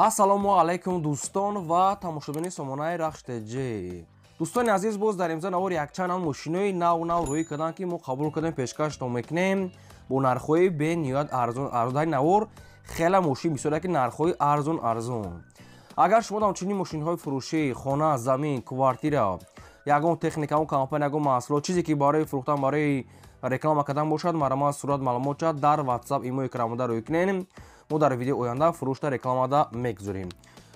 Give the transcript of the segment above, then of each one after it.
Ассалому алайкум, дӯстон ва тамошобини сомонаи Рахш ТЖ. Дӯстони азиз, боз дар имза навор якчанд ам мошинои нав нав рӯй карданд, ки мо қабул кардем, пешкаштон мекунем бо нархҳои бениҳоят арзон. Арзонаи навор хеле мошин бисёре, ки нархҳои арзон арзон. Агар шумо ҳамчунин мошинҳои фурӯшӣ, хона, замин, квартира, ягон техника, ягон компания, ягон маҳсулот, чизе ки барои фурӯхтан, барои реклама кардан бошад, марҳамат, сурат, маълумот дар WhatsApp, имо экранмода рӯй кунем. Мо дар видеои оянда фурӯшта, рекламада мегузорем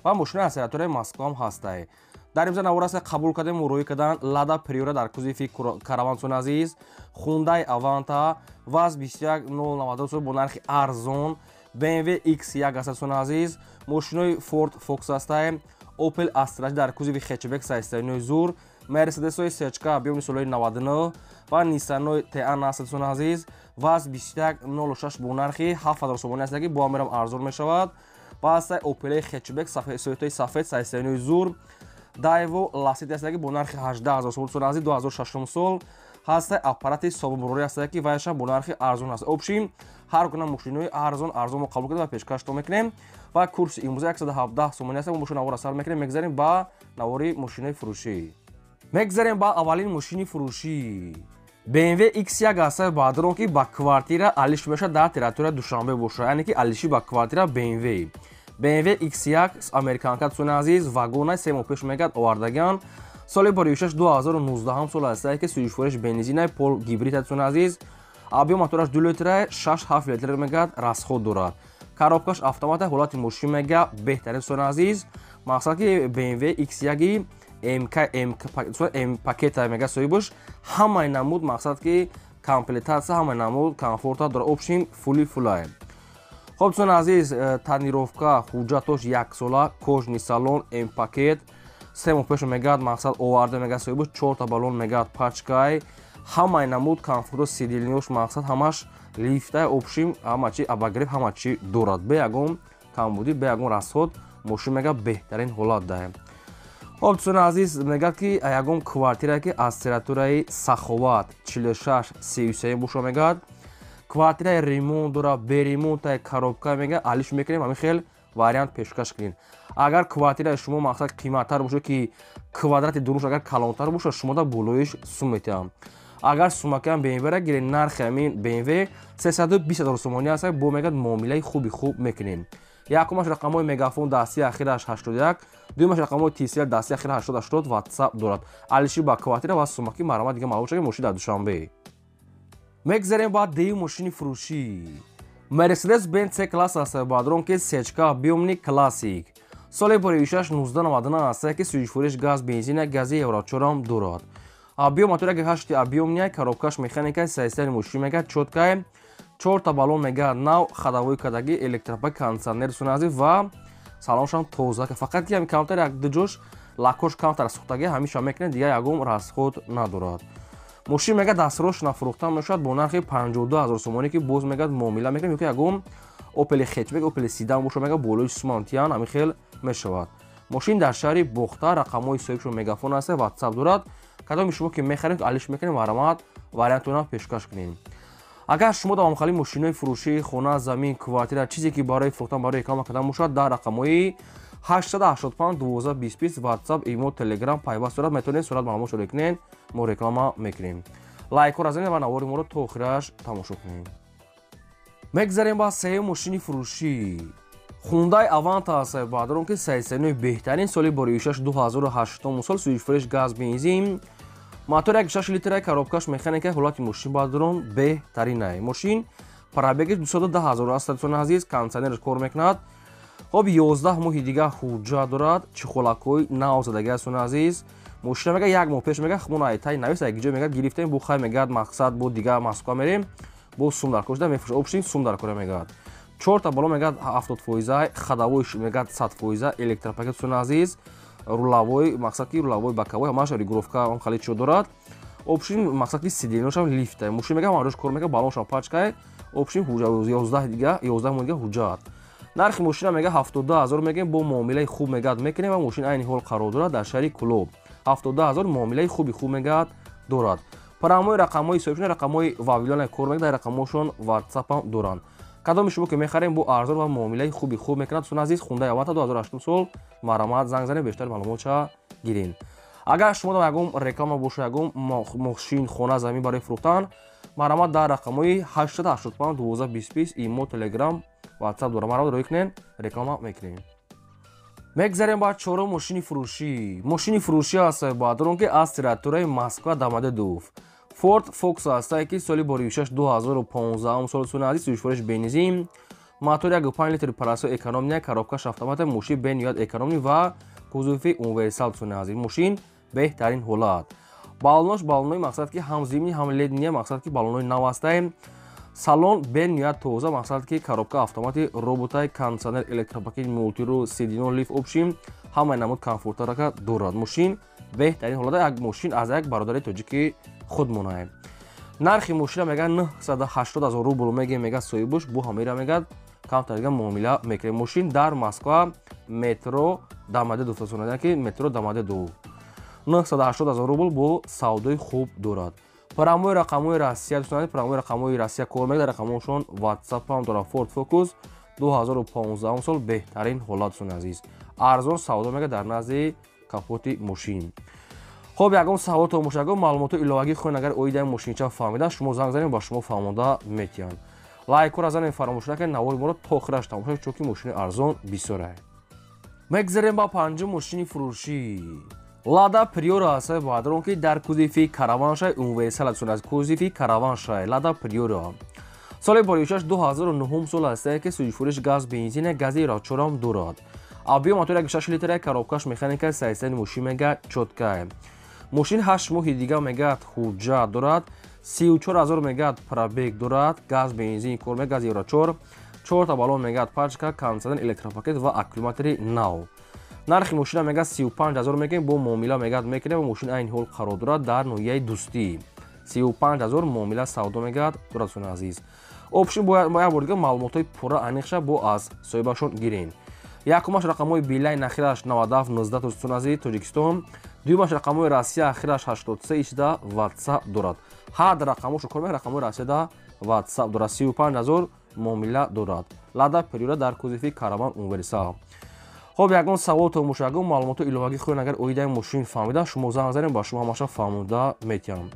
ва мошини аз территорияи Москваам ҳастай. Дар имза навор аст, қабул кардем, рӯй кардан Лада Приора дар кузови Караван, дӯстони азиз, Хундай Аванта ВАЗ 21092 бо нархи арзон, BMW X1 аст, дӯстони азиз, мошинои Ford Focus ҳастай, Opel Astra дар кузови хэтчбек, сайстайнои зур, Mercedes-ҳои сечка объёми солҳои 99 ва Nissan-ҳои Teana аст, дӯстони азиз. ВАЗ 2106 бо нархи 7000 сомонӣ аст, ки бо амирам арзон мешавад. Ва ҳастай Opel хэтчбек советҳои сафед, сайстайнои зур, Daewoo Lacetti аст, ки бо нархи 18 000 сомонӣ, дӯстони азиз, 2006 сол. Ҳастай аппарати собунбурорӣ аст, ки вайашам бо нархи арзон аст. Общем, ҳар гуна мошинои арзон арзон мо қабул кардем ва пешкаштон мекунем ва курси имрӯза 117 сомонӣ аст. Мо бошо навора сар мекунем, мегзарем ба навори мошинои фурӯшӣ. Мегзарем ба аввалин мошини фурӯшӣ. BMW X1 аст, баъдрон, ки ба квартира алиш мешавад, дар территорияи Душанбе бошад, яъне ки алиши ба квартира BMW. BMW X1 американка, дӯстони азиз, вагона, 3 моҳ пеш мегӯяд овардагиан, соли боришаш 2019 сол аст, ки сӯзишвориш бензинай, пол гибрид, дӯстони азиз. Объём мотораш 2 литра, 6-7 литр мегӯяд расход дорад. Коробкаш автомата, ҳолати мошин мега беҳтарин, дӯстони азиз. Мақсад ки BMW X1 МК М пакета мега соҳибаш ҳамаи намуд, мақсад ки комплектация, ҳамаи намуд комфорта дорад. Общем, фули фулай. Хоб, дӯстони азиз, тонировка, ҳуҷҷатош яксола, кожаный салон, М пакет, 3 моҳ пеш мегӯяд, мақсад оварда мегӯяд соҳибаш, чорта баллон мегӯяд пачкай, ҳамаи намуд комфорто, сиденье ш мақсад ҳамаш лифтай, общем, ҳама чи обогрев, ҳама чи дорад, бе ягон камбудӣ, бе ягон расход. Мошин мегӯяд беҳтарин ҳолат даҳем. Хоб, дӯстони азиз, мегӯяд ки ягон квартира, ки аз территорияи Саховат 46 33 боша, мегӯяд квартираи ремонт дора, бе ремонтай, коробка, мегӯяд алиш мекунем, ҳамин хел вариант пешкаш кунем. Агар квартираи шумо мақсад қиматтар бошад, ки квадрати дурунш агар калонтар бошад, шумода болоиш сум метиҳам. Агар сумакам БМВ-ра гиред, нархи ҳамин БМВ 320 000 сомонӣ аст, бо мегӯяд муомилаи хуби хуб мекунем. Якумаш рақамҳои Мегафон, дасти ахираш 81, дуюмаш рақамҳои Тисел, дасти ахира 80 80, WhatsApp дорад. Алиши ба квартира ва сумаки марҳамат, дига маълум шуда, мошин дар Душанбе. Мегзарем ба дуюм мошини фурӯшӣ. Мерседес Бенз С класс аст, баъдрон, ки сечка объёмный классик, соли боришаш 1999 аст, ки сӯзишвориш газ, бензина, гази евро 4 дорад. Объём мотор 1,8 объёмный, коробкаш механика, состояние мошин мегӯяд чёткай, чорта баллон мегӯяд нав, ходовой кадаги, электропакет, кондиционер, сунази ва салоншам тоза. Фақат ки ҳами камтар як дуҷош лакош камтар сӯхтагӣ, ҳамиша мекунад, дигар ягон расход надорад. Мошин мегӯяд дастрош нафурӯхта мешавад бо нархи 52 000 сомонӣ, ки боз мегӯяд муомила мекунем, ё ки ягон Опели хэтчбек, Опели седан боша, мегӯяд болои сумантиян, ҳамин хел мешавад. Мошин дар шаҳри Бохта, рақамҳои соҳибшон Мегафон аст, WhatsApp дорад. Кадоми шумо ки мехаред, алиш мекунем, марҳамат, вариантона пешкаш кунем. Агар шумо дар ҳамхали мошинои фурӯшӣ, хона, замин, квартира, чизе ки барои фурӯхтан, барои реклама кардан бошад, дар рақамҳои 885 12 20 WhatsApp, имо, Telegram пайваст дорад, метавонед сурат, маълумот шуда кунед, мо реклама мекунем. Лайкҳоро занед ва навори моро то охираш тамошо кунед. Мегзарем ба сеюм мошини фурӯшӣ. Хундай Аванта аст, баъдрон, ки сайсанои беҳтарин, соли боришаш 2008 сол, сӯзишвориш газ, бензин, мотор 1,6 литра, коробкаш механика, ҳолати мошин баъдрон беҳтаринай. Мошин пробеги 210 000 аст, дӯстони азиз, кондиционераш кор мекунад. Хоб, 11 моҳи дига ҳуҷҷат дорад, чехолакҳои нав задаги аст, дӯстони азиз. Мошина мега як моҳ пеш мега хмон айтай навис як ҷо мега гирифтем, бу хай мегӯяд мақсад бо дига Москва мерем, бо сум дар кор шуда мефурӯшад. Общем, сум дар кора мегӯяд. Чорта бало мегӯяд 70 фоиза, ходовой мегӯяд 100 фоиза, электропакет, дӯстони азиз, рулевой, мақсад ки рулевой, боковой ҳамааш регулировка, он хали чио дорад. Общем, мақсад ки сиденье шам лифта. Мошин мега ҳамарош кор мега, баллоншам пачкай. Общем, 11 дига, 11 моҳ дига ҳуҷҷат. Нархи мошина мега 72 000 мегӯем, бо муомилаи хуб мегӯяд мекунем ва мошин айни ҳол қарор дорад дар шаҳри Кӯлоб. 72 000, муомилаи хуби хуб мегӯяд дорад. Парамои рақамҳои соҳибшон рақамҳои Вавилона кор мегӯяд, дар рақамҳошон WhatsApp ам доранд. Кадоми шумо ки мехарем, бо арзон ва муомилаи хуби хуб мекунад. Дӯстони азиз, Хундай Аванта 2008 сол, марҳамат, занг занед, бештар маълумотша гирен. Агар шумо дар ягон реклама боша, ягон мошин, хона, замин барои фурӯхтан, марҳамат, дар рақамҳои 885 12 20 имо, Телеграм, Ватсап дорам, марҳамат, рӯй кунед, реклама мекунем. Мегзарем ба чорум мошини фурӯшӣ. Мошини фурӯшӣ аст, баъдорон, ки аз территорияи Москва, Домодедово, Форд Фокус ҳастае, ки соли боришаш 2015 сол, суни азиз, сӯзишвориш бензин, мотор 1,5 литр, парасо экономия, коробкаш автомата. Мошин бениҳоят экономӣ ва кузови универсал. Суни азиз, мошин беҳтарин ҳолат, баллонош баллонои, мақсад ки ҳам зимний, ҳам летний, мақсад ки баллонои нав ҳастае. Салон бениҳоят тоза, мақсад ки коробка автомати, роботай, кондитсионер, электропакет, мультирул, сиденьё лифт, общем, ҳамаи намуд комфортарака дорад. Мошин беҳтарин ҳолата, як мошин аз як бародари тоҷики худмонае. Нархи мошина мега 980 ҳазор рубл меге, мега соҳибуш, бу ҳамира мегад, камтар дига муомила мекунем. Мошин дар Москва, метро Домодедово, дӯстон, ки метро Домодедово, 980 ҳазор рубл, бо савдои хуб дорад. Прямой рақамҳои Россия, дӯстон, прямой рақамҳои Россия кор мекунад, рақамҳошон Ватсап ҳам дорад. Форд Фокус 2015 сол, беҳтарин ҳолат, дӯстони азиз, арзон савдо мекунад дар назди капоти мошин. Хоб, ягон саволто боша, ягон маълумоти иловагӣ хоҳед, агар оидаи мошинча фаҳмида, шумо занг занед, ба шумо фаҳмонда метиҳанд. Лайкҳоро занед, фаромӯш накунед, навори моро то охираш тамошо кунед, чунки мошини арзон бисёрае. Мегзарем ба панҷум мошини фурӯшӣ. Лада Приора ҳастаи, баъдрон, ки дар кузови караваншай, универсал аз кузови караваншай. Лада Приора соли боришаш 2009 сол ҳастае, ки сӯзишвориш газ, бензина, гази рачорам дорад. Объём мотор 1,6 литра, коробкаш механика, состояние мошин мега чёткая. Мошин 8 моҳи дига мегӯяд ҳуҷҷат дорад, 34 ҳазор мегӯяд пробег дорад, газ, бензин кор мега, газ евро 4, чорта баллон мегӯяд пачка, кондитсионер, электропакет ва аккумулятори нав. Нархи мошина мегӯяд 35 ҳазор мекунем, бо муомила мегӯяд мекунем. Мошин айни ҳол қарор дорад дар ноҳияи Дӯстӣ. 35 ҳазор муомила савдо мегӯяд дорад. Дӯстони азиз, общем, бояд як бор дига маълумотҳои пурра аниқша бо аз соҳибашон гирем. Якумаш рақамҳои Билайн, ахираш 97 19, дӯстони азиз, Тоҷикистон. Дуюмаш рақамҳои Россия, ахираш 83 ишда Ватсап дорад. Ҳар рақамҳошо кор мекунад, рақамҳои Россияда Ватсап дорад. 35 ҳазор муомила дорад. Лада Приора дар кузови караван, универсал. Хоб, ягон саволто боша, ягон маълумоти иловагӣ хоҳед, агар оидаи мошин фаҳмида, шумо занг занед, ба шумо ҳамаша фаҳмонда метиҳам.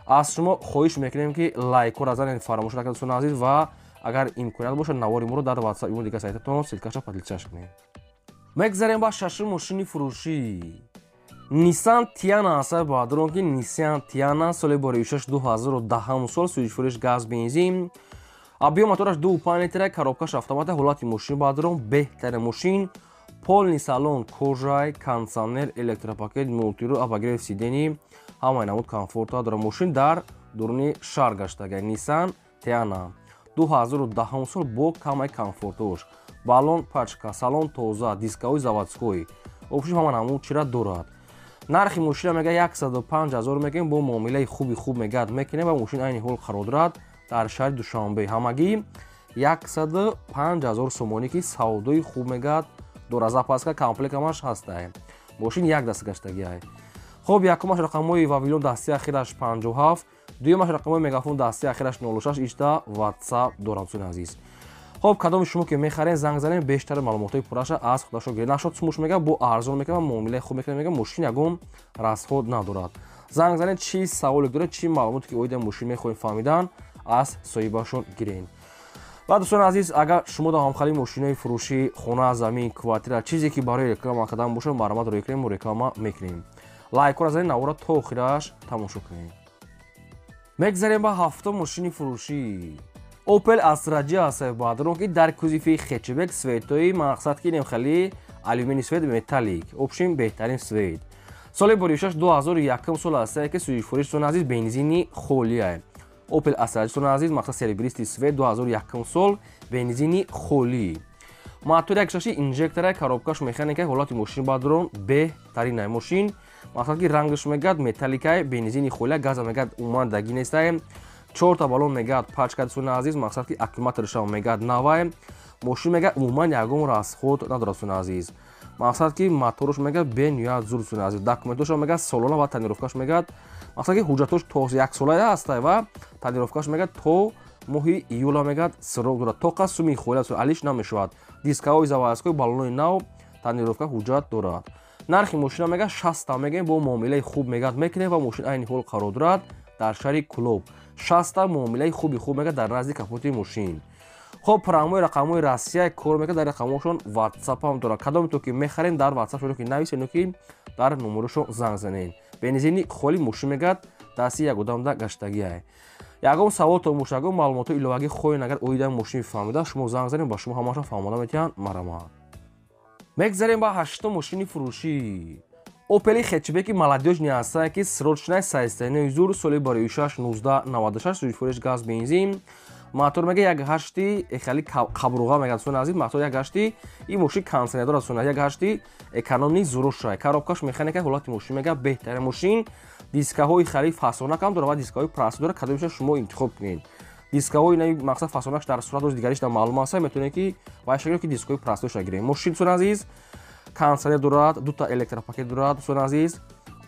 Аз шумо хоҳиш мекунем, ки лайкҳоро занед, фаромӯш накунед, дӯстони азиз, ва агар имконият бошад, навори моро дар Ватсап имо, дигар сайтатон ссылкаша поделиться кунед. Мегзарем ба шашум мошини фурӯшӣ. Нисан Тиана ҳастад, баъдрон, ки Нисан Тиана соли боришаш 2010 сол, сӯзишвориш газ, бензин, объём мотораш 2,5 литра, коробкаш автомата. Ҳолати мошин, баъдрон, беҳтарин мошин, полный салон кожай, кондитсионер, электропакет, мультируль, обогрев сидений, ҳамаи намуд комфорта дорад. Мошин дар дуруни шаҳр гаштага. Нисан Тиана 2010 сол бо камаи комфортош, баллон пачка, салон тоза, дисковой заводской, общем, ҳама намуд чира дорад. Нархи мошина мега 105 ҳазор мекунем, бо муомилаи хуби хуб мегӯяд мекунем. Ва мошин айни ҳол қарор дорад дар шаҳри Душанбе. Ҳамагӣ 105 ҳазор сомонӣ, ки савдои хуб мегӯяд дорад. Запаска комплект ҳамаш ҳастае. Мошин як даст гаштагиай. Хоб, якумаш рақамҳои Вавилон, дасти ахираш 57, дуюмаш рақамҳои Мегафон, дасти ахираш 06, ишда Ватсап дорам, дӯстони азиз. Хоб, кадоми шумо ки мехаред, занг занед, бештари маълумотҳои пурраша аз худашон гиред. Нашод сумуш мега, бо арзон мекунад, муомилаи хуб мекунад, мега мошин ягон расход надорад. Занг занед, чӣ саволе доред, чӣ маълумоте ки оиди мошин мехоҳед фаҳмидан, аз соҳибашон гиред. Ва, дӯстони азиз, агар шумо дар ҳамхали мошинои фурӯшӣ, хона, замин, квартира, чизе ки барои реклама кардан бошад, марҳамат, рӯй кунем, мо реклама мекунем. Лайкҳоро занед, навора то охираш тамошо кунед. Мегзарем ба ҳафтум мошини фурӯшӣ. Опел Астра J ҳастад, баъдрон, ки дар кузови хэтчбек, цветои, мақсад ки немхали алюминий цвет, металлик, общем, беҳтарин цвет. Соли боришаш 2001 сол ҳастае, ки сӯзишвориш, дӯстони азиз, бензини холия. Опел Астра J, дӯстони азиз, мақсад серебристый цвет, 2001 сол, бензини холӣ, мотор 1,6 инжектора, коробкаш механика. Ҳолати мошин, баъдрон, беҳтаринай. Мошин, мақсад ки рангаш мегӯяд металликай, бензини холия, газа мегӯяд умуман даги нестае, чорта баллон мегӯяд пачка, дӯстони азиз, мақсад ки аккумуляторшам мегӯяд навай. Мошин мегӯяд умуман ягон расход надорад, дӯстони азиз, мақсад ки моторш мегӯяд бениҳоят зур, дӯстони азиз. Документошам мегӯяд солона ва тонировкаш мегӯяд, мақсад ки ҳуҷҷатош то як сола ҳастай ва тонировкаш мегӯяд то моҳи июла мегад срок дорад. Тоқа суми холӣ аст, алиш намешавад. Дискаҳои заводской, баллонои нав, тонировка ҳуҷҷат дорад. Нархи мошина мегад 60 мегӯем, бо муомилаи хуб мегад мекунем ва мошин айни ҳол қарор дорад дар шаҳри Кӯлоб. 60 муомилаи хуби хуб мегад дар назди капоти мошин. Хоб, прямой рақамҳои Россия кор мекунад, дар рақамҳошон WhatsApp ҳам дорад. Кадоме то ки мехарем, дар WhatsApp шумо ки нависед, ки дар номерошон занг занед. Бензини холи, мошин мегад дасти як одамда гаштагиай. Ягон савол то мошин, ягон маълумоти иловагӣ хоҳед, агар оидаи мошин фаҳмида, шумо занг занед, ба шумо ҳамаша фаҳмода метиҳанд. Марамад. Мегзарем ба ҳаштум мошини фурӯшӣ. Опели хэтчбеки молодёжный ҳастае, ки срочная, состояние зур, соли барои 6 1996, сӯзишвориш газ, бензин, мотор мега як ҳашти хеле қабруға мега. Дӯстони азиз, мотор як ҳашти, ин мошин кондиционер дорад. Дӯстони, як ҳашти экономный зурошай, коробкаш механика, ҳолати мошин мега беҳтарин. Мошин дискаҳои хеле фасонак ҳам дорад ва дискаҳои простой дорад. Кадомеша шумо интихоб кунед. Дискаҳои нави мақсад фасонакш дар сурат дигариш дар маълум аст, метавонед ки вайша ки дискаҳои простойша гиред. Мошин, дӯстони азиз, кондиционер дорад, дута электропакет дорад. Дӯстони азиз,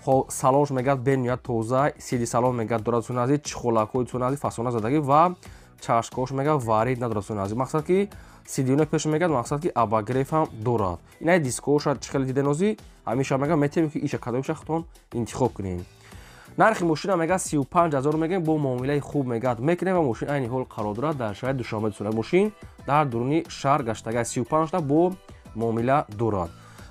хоб, салонш мегад бениҳоят тоза, сиди салон мегад дорад. Дӯстони азиз, чехолакҳои, дӯстони азиз, фасона задагӣ ва чашкош мегад варид надорад. Дӯстони азиз, мақсад ки сидиёна пеш мегад, мақсад ки обогрев ҳам дорад. Инаи дискоша чӣ хеле диденозӣ ҳамеша мегад метавонед ки иша кадомиша худтон интихоб кунед. Нархи мошина мегад 35 000 мегӯем, бо муомилаи хуб мегад мекунем ва мошин айни ҳол қарор дорад дар шаҳри Душанбе. Дӯстони, мошин дар дуруни шаҳр гаштага, 35та бо муомила дорад.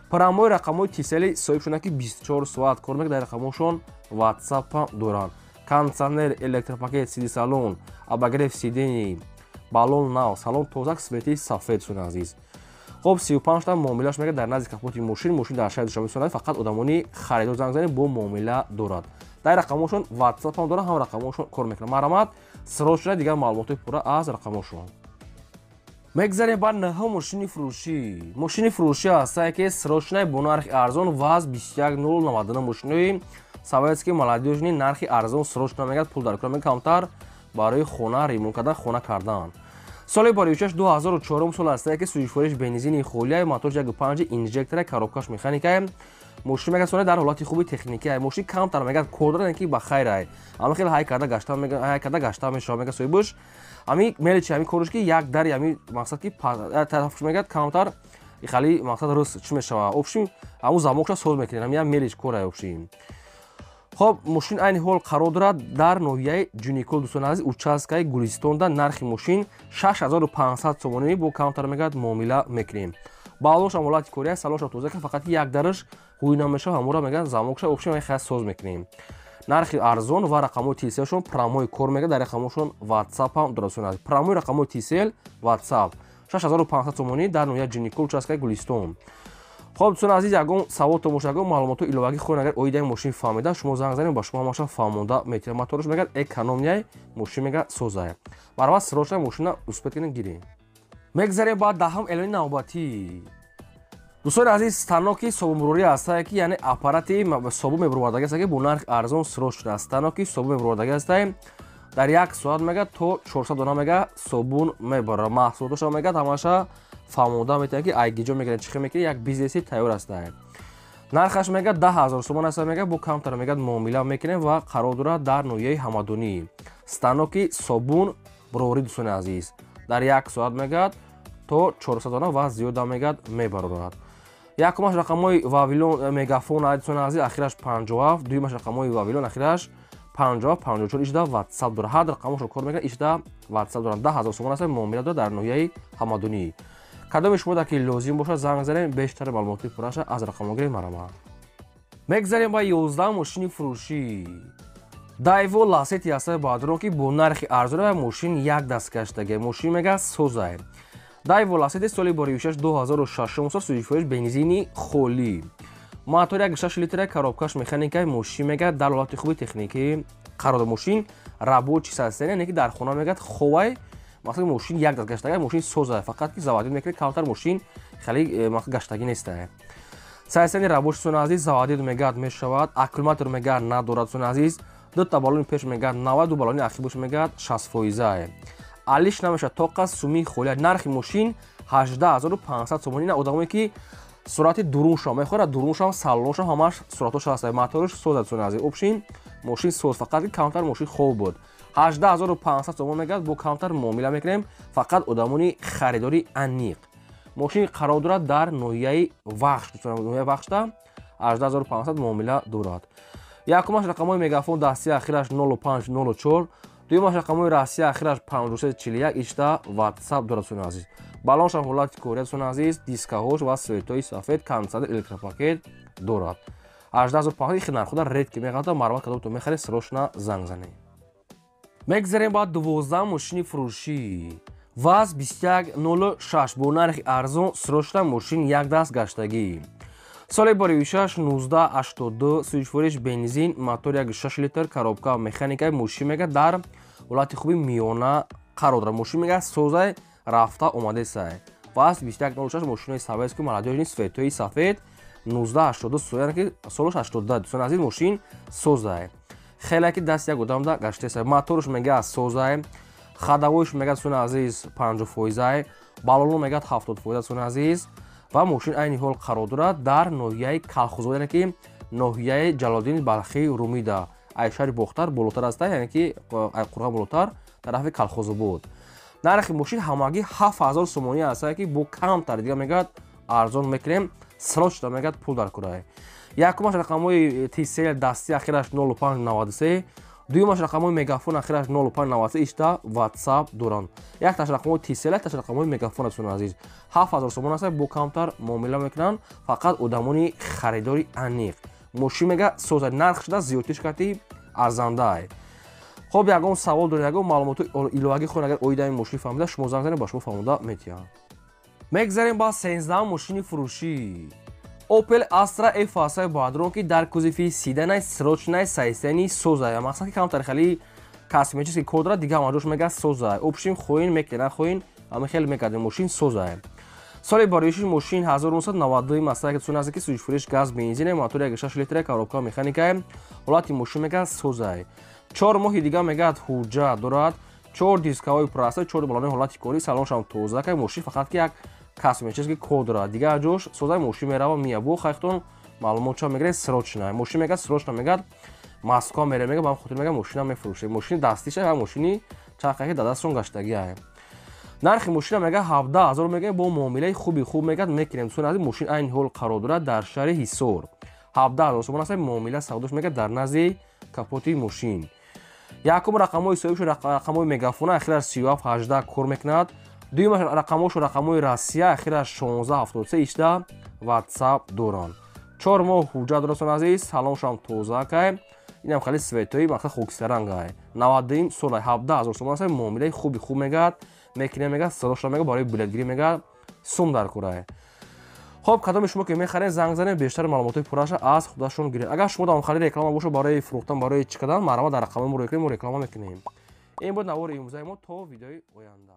Прямой рақамҳои Тисели соҳиб шуда, ки 24 соат кор мекунад, дар рақамҳошон WhatsApp ҳам доранд. Кондиционер, электропакет, сиди салон, обогрев сидений, баллон нав, салон тозак, цвети сафед. Дӯстони азиз, хоб, 35та муомилаш мегад дар назди капоти мошин. Мошин дар шаҳри Душанбе сонад, фақат одамони харидор занг занед, бо муомила дорад. Дар рақамҳошон WhatsApp ҳам дорад, ҳам рақамҳошон кор мекунад. Марҳамат, срочно дигар маълумотҳои пурра аз рақамҳошон. Мегзарем ба наҳум мошини фурӯшӣ. Мошини фурӯшӣ ҳастае, ки срочная, бо нархи арзон, ВАЗ 21099, мошинои советский молодёжный, нархи арзон, срочно мегад, пул дар кор мегад, камтар барои хона ремонт кардан, хона кардан. Соли барои 2004 сол ҳастае, ки сӯзишвориш бензини холия, мотор 1.5 инжектора, коробкаш механика. Мошин мегад соли дар ҳолати хуби техникия. Мошин камтар мегад кор дорад, ки ба хайр, ама хеле ҳай карда гашта, ҳай карда гашта мешавад. Мегад соҳибаш ами мелечи ами корш ки як дари ами мақсад ки тарафш мегад камтар хали мақсад рӯз чӣ мешавад, общем, ҳамун замокша соз мекунед, ами як мелеч кора, общем. Хоб, мошин айни ҳол қарор дорад дар ноҳияи Ҷуникул, дӯстони азиз, участкаи Гулистонда. Нархи мошин 6500 сомонӣ, бо камтар мегад муомила мекунем. Баллоншам ҳолати кория, салоншам тоза, фақат як дараш ҳуй намешавад, ҳамура мегад замокша, общем, хай соз мекунем. Нархи арзон ва рақамҳои Тиселшон прямой кор мегад, дар рақамҳошон WhatsApp ҳам дорад. Дӯстони азиз, прямой рақамҳои Тисел, WhatsApp, 6500 сомонӣ, дар ноҳияи Ҷуникул, участкаи Гулистон. Хоб, дӯстони азиз, ягон савол то бошад, ягон маълумотҳои иловагӣ хоҳед, агар оидаи мошин фаҳмида, шумо занг занед, ба шумо ҳамаша фаҳмонда метавонад. Мотораш мегад экономный, мошин мегад созая. Барават, срочно мошина успеть кунед, гиред. Мегзарем ба даҳум эълони навбатӣ. Дӯстони азиз, станоки собунбурорӣ ҳастае, ки яъне аппарати собун мебуровардагӣ ҳастае, ки бо нархи арзон срочно. Станоки собун мебуровардагӣ ҳастае, дар як соат мегад то 400 дона мега собун мебарад. Маҳсулоташро мегад ҳамаша фаҳмонда метавонад, ки айгиҷо мегирад, чӣ хел мекунед, як бизнеси тайёр ҳастае. Нархаш мегад 10 000 сомон аст, мегад бо камтар мегад муомила мекунем ва қарор дорад дар ноҳияи Ҳамадонӣ. Станоки собун буроворӣ, дӯстони азиз, дар як соат мегад то 400 дона ва зиёда мегад мебарорад. Якумаш рақамҳои Вавилон, Мегафон, дӯстони азиз, ахираш 57, дуюмаш рақамҳои Вавилон, ахираш 57 54, ишда WhatsApp дорад. Ҳар рақамошро кор мекунад, ишда WhatsApp дорад. 10 000 сомон аст, муомила дорад дар ноҳияи Ҳамадонӣ. Кадоме шумо ки лозим бошад, занг занем, бештари маълумоти пурраша аз рақамҳо гирем. Марҳамат. Мегзарем ба 11 мошини фурӯшӣ. Дайво Ласети ҳастаи баъдро, ки бо нархи арзон ва мошин як даст гаштаге. Мошин мега созае. Дайво Ласети, соли боришаш 2006 сол, сӯзишвориш бензини холӣ, мотор 1,6 литра, коробкаш механика. Мошин мега дар ҳолати хуби техникӣ қарор. Мошин рабочий состояние, ки дар хона мегад ховай. Мақсад, мошин як даст гаштага, мошин соза, фақат ки заводить мекунед, камтар мошин хеле мақсад гаштагӣ нестае. Состояние рабочий, дӯстони азиз, заводить мегад мешавад, аккумулятор мегад надорад. Дӯстони азиз, дута баллони пеш мегад 90, ду баллони ақибош мегад 60 фоизае, алиш намешавад, тоқа суми холия. Нархи мошин 18 500 сомонӣ. На одамое ки сурати дуруншо мехӯрад, дуруншам, салоншам, ҳамаш суратош ҳаст, моторш созад. Дӯстони азиз, общем, мошин соз, фақат ки камтар мошин хоб буд. 18500 сомон мегӯяд, бо камтар муомила мекунем, фақат одамони харидори аниқ. Мошин қарор дорад дар ноҳияи Вахш, ноҳияи Вахшда 18500 муомила дорад. Якумаш рақамҳои Мегафон дасти ахираш 0504, дуюмаш рақамҳои Россия ахираш 5341, ишта WhatsApp дорад дӯстони азиз. Балоншам ҳолати кория дӯстони азиз, дискаҳош ва светои сафед, кондитсионер, электропакет дорад. 18500 хи нархуда редки меғалта, марҳамат кадомтон мехаред, срочно занг занед. Мегзарем ба 12 мошини фурӯшӣ. ВАЗ 2106 бо нархи арзон, срочно мошин як даст гаштагӣ. Соли бароишаш 1982, сӯзишвориш бензин, мотор 1.6 литр, коробка механика. Мошин мега дар ҳолати хуби миёна қарор дорад. Мошин мега созай рафта омадесай. ВАЗ 2106 мошинои советский молодёжный, светои сафед, 1982, яъне ки солаш 82. Дӯстони азиз, мошин созай. Хеле ки даст як одамда гаштесай. Моторш мега созай, ходовойш мега дӯстони азиз 50%, баллоно мега 70% дӯстони азиз. Ва мошин айни ҳол қарор дорад дар ноҳияи Калхозобод, яъне ки ноҳияи Ҷалолиддини Балхии Румида, ай шаҳри Бохтар болотар аста, яъне ки ай Қурған болотар тарафи Калхозобод. Нархи мошин ҳамагӣ 7000 сомонӣ аст, ки бо камтар дига мегӯяд арзон мекунем, срочно мегӯяд пул дар курай. Якумаш рақамҳои Тисел дасти ахираш 0593, дуюмаш рақамҳои Мегафон ахираш 0593, ишта WhatsApp доранд. Якташ рақамҳои Тисел, якташ рақамҳои Мегафон дӯстони азиз. 7000 сомон аст, бо камтар муомила мекунанд, фақат одамони харидори аниқ. Мошин мега соза, нарх шуда зиёдтиш карди арзандай. Хоб, ягон савол доред, ягон маълумоти иловагӣ хоҳед, агар оида ин мошин фаҳмида, шумо занг занед, ба шумо фаҳмода метиҳам. Мегзарем ба 13 мошини фурӯшӣ. Opel Astra F асай бадрон, ки дар кузови седанай, срочнай, состояние созай. Мақсад ки камтар хали косметический код дорад, дига ҳама ҷош мега созай. Общем хоин мекунад, хоин ҳама хеле мекардем, мошин созай. Соли бароиши мошин 1992 масалан, ки дӯстони азиз, ки сӯзишфуриш газ бензин, мотор 1.6 литр, коробка механика. Ҳолати мошин мега созай. 4 моҳи дига мегӯяд ҳуҷҷат дорад, 4 дискаҳои праста, 4 балони ҳолати корӣ, салоншам тоза ка. Мошин фақат ки як косметический код дорад, дигар ҷош созаи. Мошин мерава мия, бо хайхтон маълумот ча мегиред, срочно. Мошин мегӯяд срочно, мегӯяд Москва мере, мегӯяд ба хотир мегӯяд мошина мефурӯшед. Мошини дастиша ва мошини чархаки дар дастшон гаштагиа. Нархи мошина мегӯяд 17000 мегӯяд, бо муомилаи хуби хуб мегӯяд мекунем. Дӯстони азиз, мошин айни ҳол қарор дорад дар шаҳри Ҳисор. 17000 сомон аст, муомила савдош мегӯяд дар назди капоти мошин. Якум рақамҳои соҳибшо рақамҳои Мегафона ахираш 3718 кор мекунад. Дуюм рақамҳошо рақамҳои Россия ахираш 1673, ишта WhatsApp доранд. 4 моҳ ҳуҷҷат дорад дӯстони азиз, салоншам тоза кай. Инам хеле светои мақсад хокистарангай. 92 сола, 17000 сомон аст, муомилаи хуби хуб мегӯяд, мекунем мегӯяд, срочно мегӯяд барои билетгирӣ мегӯяд сум дар курай. Хоб, кадоми шумо ки мехаред, занг занед, бештар маълумотҳои пурраша аз худашон гиред. Агар шумо дар хариди реклама бошад барои фурӯхтан, барои чӣ кардан, марҳамат дар рақамҳои мо рӯй кунед, мо реклама мекунем. Ин буд навори имрӯзаи мо, то видеои оянда.